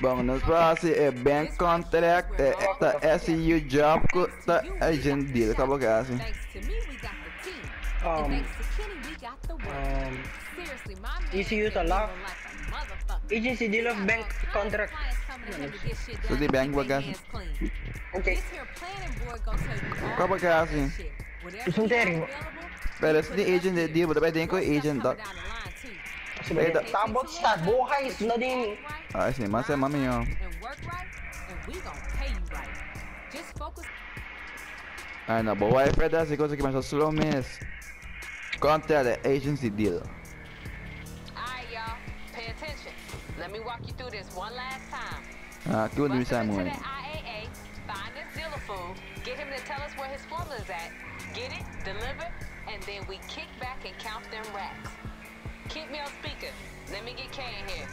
Bon, nos por hasi e bank contract, e ta SEU job ku ta agent deal. Kabo ke hasi? ECU ta laf. Agency deal of bank contract. So di bank bo ke hasi? Ok. Kabo ke hasi? Is un tering. Pero si di agent deal, bo ta bai den ku agent dok. Ta bot start, bo heist na din. Ay, si, mas mami yo. Ay, no, bo wifi da si cosa que mas slow miss. Contact the agency deal. Alright, y'all. Pay attention. Let me walk you through this one last time. Ah, que onde me Bust up sai into muito. that IAA, find this dealer fool, get him to tell us where his formula's at, get it, deliver, and then we kick back and count them racks. Keep me on speaker. Let me get K in here.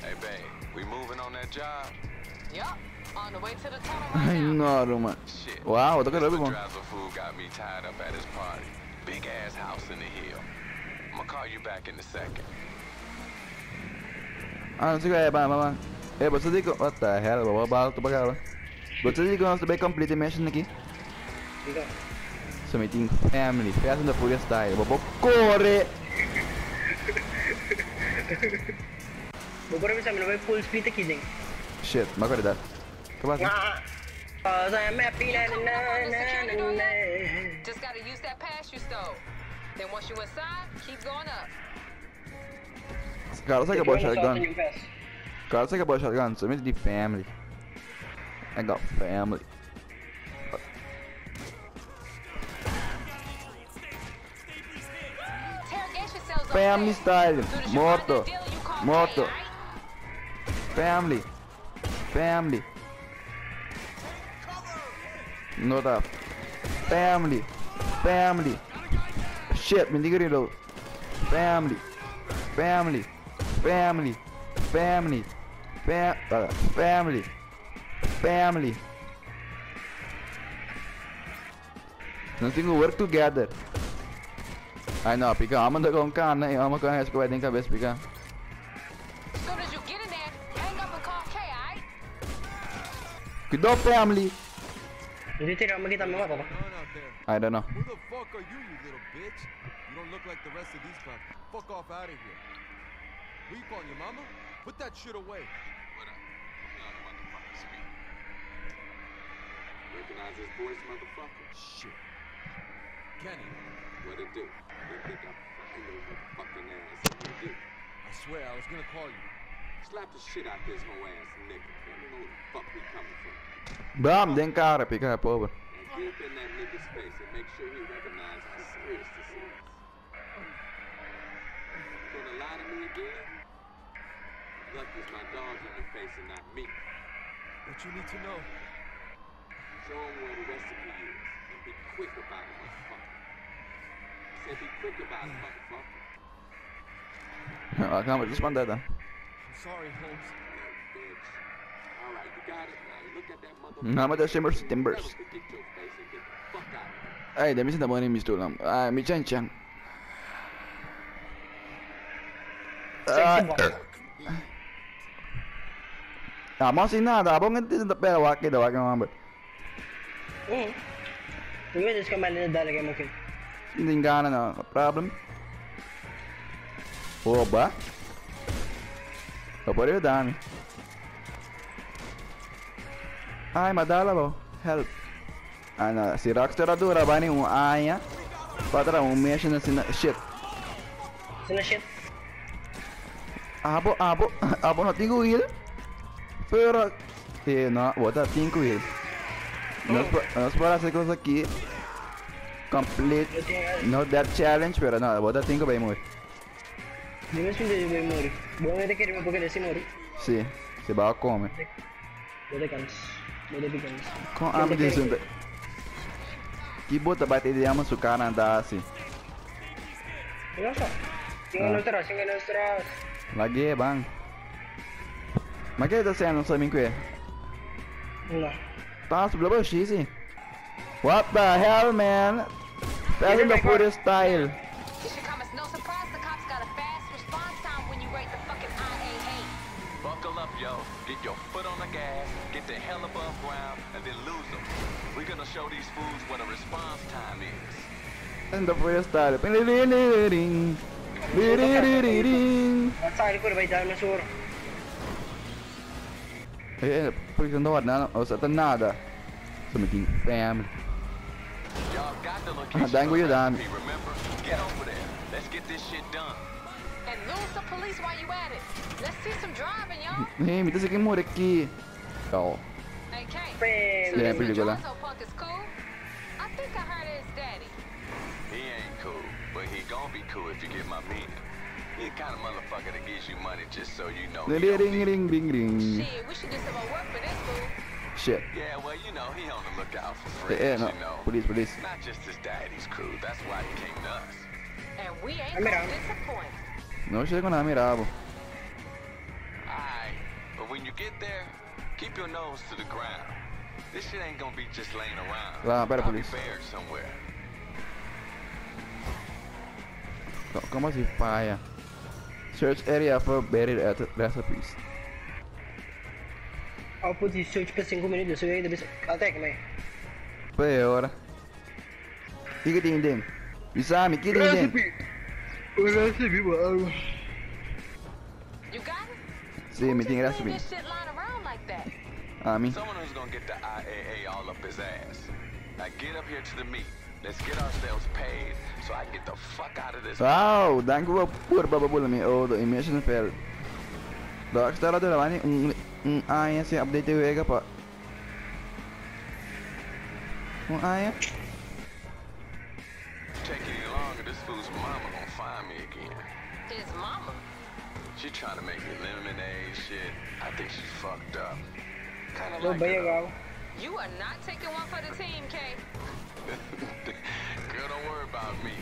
Hey, babe, we moving on that job? Yup. On the way to the tunnel right Ay, now. no, Ruma. Shit. Wow, toca This loco, bom. Madrazo fool got me tied up at his party. Big ass house in the hill. I'ma call you back in a second. Ah, não sei qual é, vai, vai, vai. Eh, você digo, what the hell, vou bala tu pra Você digo, nós também complete mission aqui. Diga. So meeting family, Fast and the Furious style. Vou corre. Bo por bisa mi no bai full speed aqui din. Shit, ma qualidade. Que passa? Ah. Cause I'm happy na na na na na. Just gotta use that pass you stole. Then once you inside, keep going up. Cara, sabe que é shotgun? Yung pass. Cara, sabe que é shotgun? So meet the family. I got family. Interrogation cells over Family there. style. Soon as you find Moto. that dealer, you call K, Moto. aight? Family. Family. No da. Family. Family. Shit, me diga reload. Family. Family. Family. Family. Family. Family. Nothing will work together. I know, pica. I'm gonna go can, I'm gonna ask why think I best pica. Soon as you get in there, hang up and call K, aight? Cuidado, family. Hindi tira makita mo mata. Going out there. I don't know. Who the fuck are you, you little bitch? You don't look like the rest of these clowns. Fuck off out of here. Who you calling your mama? Put that shit away. What up? Put me on the motherfucking speaker. Recognize this voice, motherfucker? Shit. Kenny, What it do? You think I find your motherfucking ass in here, do? I swear I was gonna call you. Slap the shit out this hoe ass nigga. Let me know where the fuck we coming from. Bam, den cara, pica, pobre. Now get up in that nigga's face and make sure he recognizes how serious this is. You gonna lie to me again? Lucky it's my dog in your face and not me. What you need to know? Show him where the recipe is and be quick about it, motherfucker. I said be quick about it, motherfucker. Acá, mas mandada. I'm sorry, Holmes. Little bitch. All right, you got it. Now look at that motherfucker. Não, mas deixa timbers. Never forget your face and get the fuck out of here. Ay, demi sinta boni mistura. Ay, mi chan chan. Sexy boy. Ah, mas sin nada, bom entende pera wa que da wa que mambe. Yung just kamali na dalaga mo kin. Hindi engana no problem. Oba. Eu pode dar-me. Ai, madala bo. Help. Ah, no. Si Rockstar dura bani un año. Para un mes na sina shit. Sino shit? Abo, abo, abo no tengo heal. Pero no, bota 5 heal. Nos para hacer cosas aquí. Complete. No that challenge, pero no, bota 5 para morir. Dime si hindi mo mori. Buong ito kiri mo pagkala si mori. Sí, se va a comer. Bote cans. Bote cans. Com a medicina. Que bota bate de ama su cara andar assim. Ano sa? Tingnan nuestras, tingnan nuestras. Lagi bang. Mas que tá sendo sa mim que? No. Tá subiu ba sim. What the hell, man? Fast and the Furious style. It should come as no surprise the cops got a fast response time when you rate the fucking IAA. Buckle up, yo. Get your foot on the gas, get the hell above ground, and then lose them. We're gonna show these fools what a response time is. And the freestyle. Sali por vai dar na sua. Eh, porque no nada, o sea, nada. Something family. Y'all got the location. Dango for the you done. recipe, remember? Get over there. Let's get this shit done. And lose the police while you at it. Let's see some driving, y'all. Eh, mi te que muore aquí. Oh. Hey, Kate. Bam. So Yeah, this película. Madrazo punk is cool? I think I heard of his daddy. He ain't cool, but he gonna be cool if you get my meaning. He the kind of motherfucker that gives you money just so you know. He don't Ring need it. ring ring ring. Shit, we should do some more work for this fool. Shit. Yeah, well, you know, he on the lookout for Eh, friends, no. you know. Police, police. Not just his daddy's crew. That's why he came to us. And we ain't Mira. gonna disappoint. No sé con nada mirabo. Aight, but when you get there, keep your nose to the ground. This shit ain't gonna be just laying around. Ah, espera, Probably police. buried somewhere. ¿Cómo se falla? Search area for buried recipes. I'll put this search per 5 minutos, so ainda até que man. Peor. Kike ting ding. Bisami, kike ting ding. Recipe, mano. You got it? Sí, Who mi just ting leave recipe. this shit lying around like that? A mí. Someone who's gonna get the IAA all up his ass. Now get up here to the meet. Let's get ourselves paid so I can get the fuck out of this. Wow, dank u wel voor bababula mi oh, de emission fail. Rockstar de la bani un año sin update wega pa. Un año. Take any longer, this fool's mama gonna find me again. His mama. She trying to make me lemonade shit. I think she fucked up. Kinda Tô like bem her, though. legal. You are not taking one for the team, Kay. Girl, don't worry about me.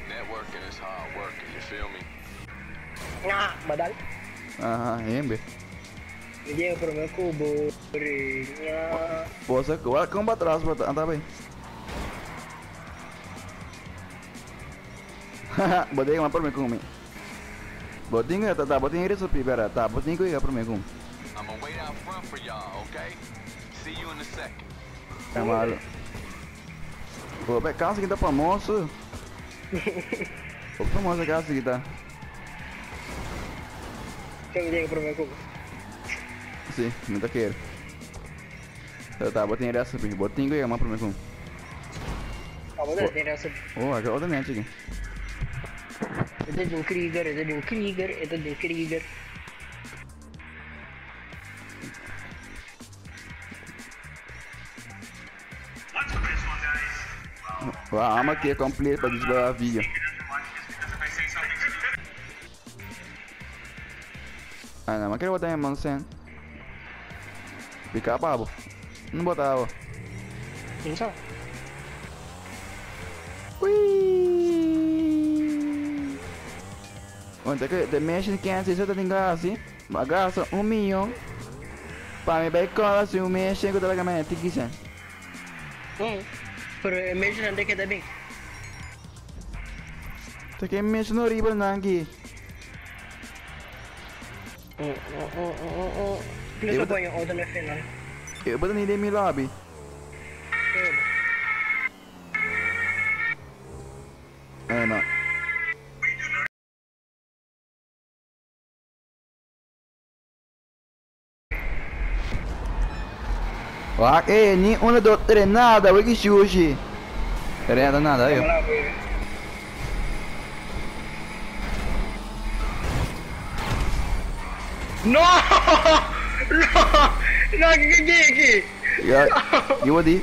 Networking is hard work, you feel me? Ah, badal. Aha, hembe. Me llevo pro meu cubo. Posso como para trás, bota, anda bem. Botei uma por mim com mim. Botinho tá, botinho recipe, pera, tá, botinho que por mim com. I'ma wait out front for y'all, okay? See you in a second. É malo. Pô, pé, casa que tá famoso. Pô, famoso casa que tá. Eu me llevo pro meu cubo. Sim, não tá querendo. Tá, botinho recipe, botinho que é uma por mim com. Ah, vou ter recipe. Oh, agora outra net aqui. Eu tô de um Krieger, eu tô de um Krieger, eu tô de um Krieger. Wow, I'm aqui complete para desgravar vídeo. Ah, não, mas quero botar em mão sem. Picar pabo. Não botava. Não só. Ui! Onde é que the mission can't se tá assim? Gasta 1 milhão. Para me bem cola se um mission que eu tô ganhando tiki sen. Pero mesmo não tem que dar bem. Tá que mission horrível nangi. Plus eu ponho outro no final. Eu vou nem mi lobby. É, não. Ah, eh, ni uno, dos, tres, nada, wey, que sushi. Nada, nada, Vamos eu. lá, baby. No! No! No, que que que? Ya, you what di?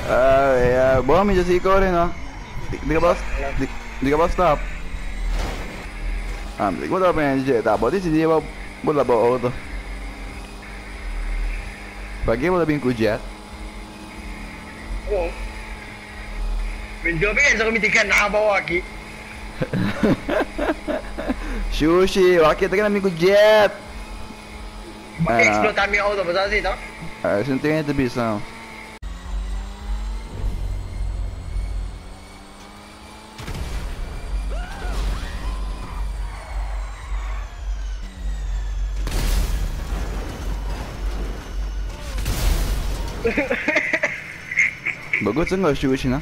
Ah, ya, bom, me just corre, no. Diga bas, diga bas stop. Ah, diga bota bem, gente, tá, bota esse dia, vou lá outro. Pra que bota bem com o jet? Oh. Eu penso que me tem que nada aqui. Sushi, aqui tá amigo jet. Vai explotar minha auto, você assim, tá? Ah, você não tem exibição. Bo gusta un shushi, no?